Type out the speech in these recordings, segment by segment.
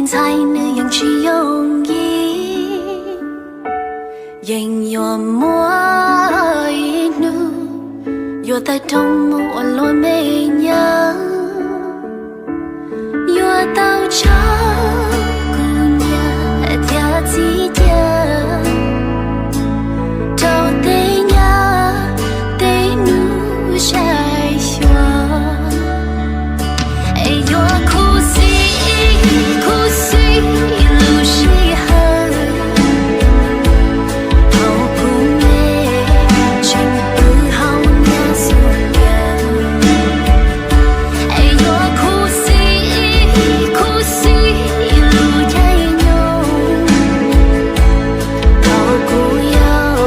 Txhais nws yeej tsis yooj yim, yeej yuav muaj ib hnub yuav tawg rooj mus ua luag me nyuam, yuav tau tso kuv niam thiab txiv cia rau tej nyab tej hnub sai xyuas. Es yuav khuv xim, khuv xim lub sij hawm thaum kuv me tseem pw hauv nyab xub ntiag. Es yuav khuv xim, khuv xim lub caij nyoog thaum kuv yau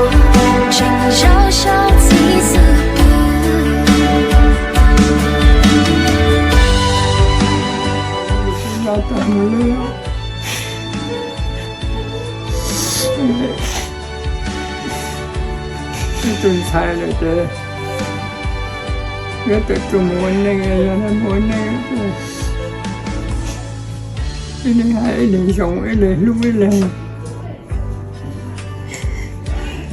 tseem zaum saum txij xwb pw. Tus ntxhais lawm ces nyob tawm tuaj mus ua neej, yog mus ua neej, ib leeg hais ib leeg zoo, ib leeg hlub ib leeg,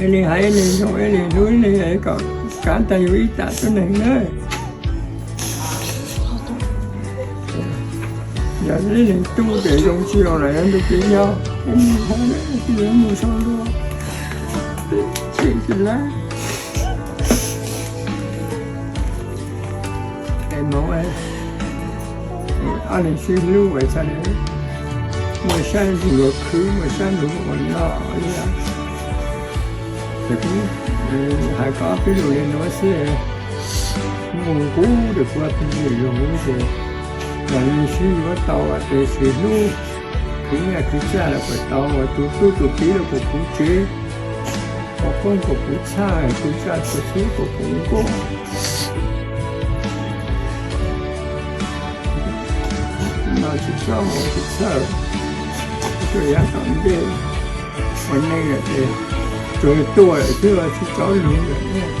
ib leeg hais ib leeg zoo, ib leeg hlub ib leeg, kom kav tag yus ib tsam tuab neeg na. Yog ib leeg tub ces zoo tsis zoo los yog ntuj kev yog, ib leeg hais ib leeg mus sau lus, tsis tsis lawm. Es hmoov, ob leeg sib hlub es txhaj le muaj sab ntsuj luag khwv, muaj sab ntsuj luag ua noj li. Ces kuv hais kom peb lus li nuav xwb, mus kuv rau kuv phooj ywg zoo huv ces, yog leej sib yuav tau ces sib hlub, khwv nyiaj khwv txag los puas tau, tus tub tus kiv los puas puv tsev, ua koob puas puv txhaj, tus txaj tus xub puas puv nkauj. Noj tsis txob ua tsis txhawj, tsuas yav tom ntej ua neej lawm ces tsuas tuaj lawm xwb, tsis txob lug lawm.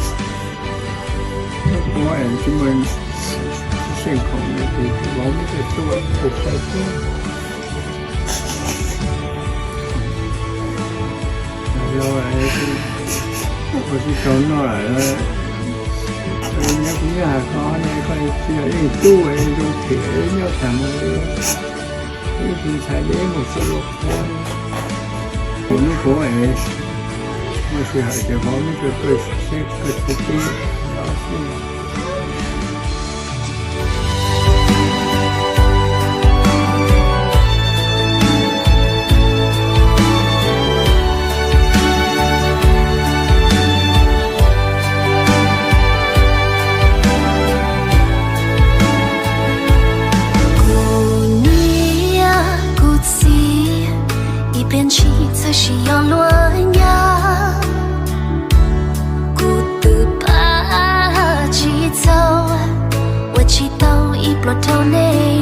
Nyob kuv es tsis muaj xeem khoom lawm ces vauv muab coj tuaj ua fais xwb. Yog ua tsis tau noj lawm, nyob kuv nyob has kho ne, koj tsis yog ib tug zoo phem nyob tag mus li, ib tug ntxhais deb mus txog lub qhov, kuv lub qhov es muaj sij hawm ces vauv muab coj tuaj seb koj txiv teb no xwb. Kuv niam kuv txiv ib pliag ntshis txawm sis yog luag nyab, kuv twb pab tsis txaus, ua tsis tau ib pluag rau nej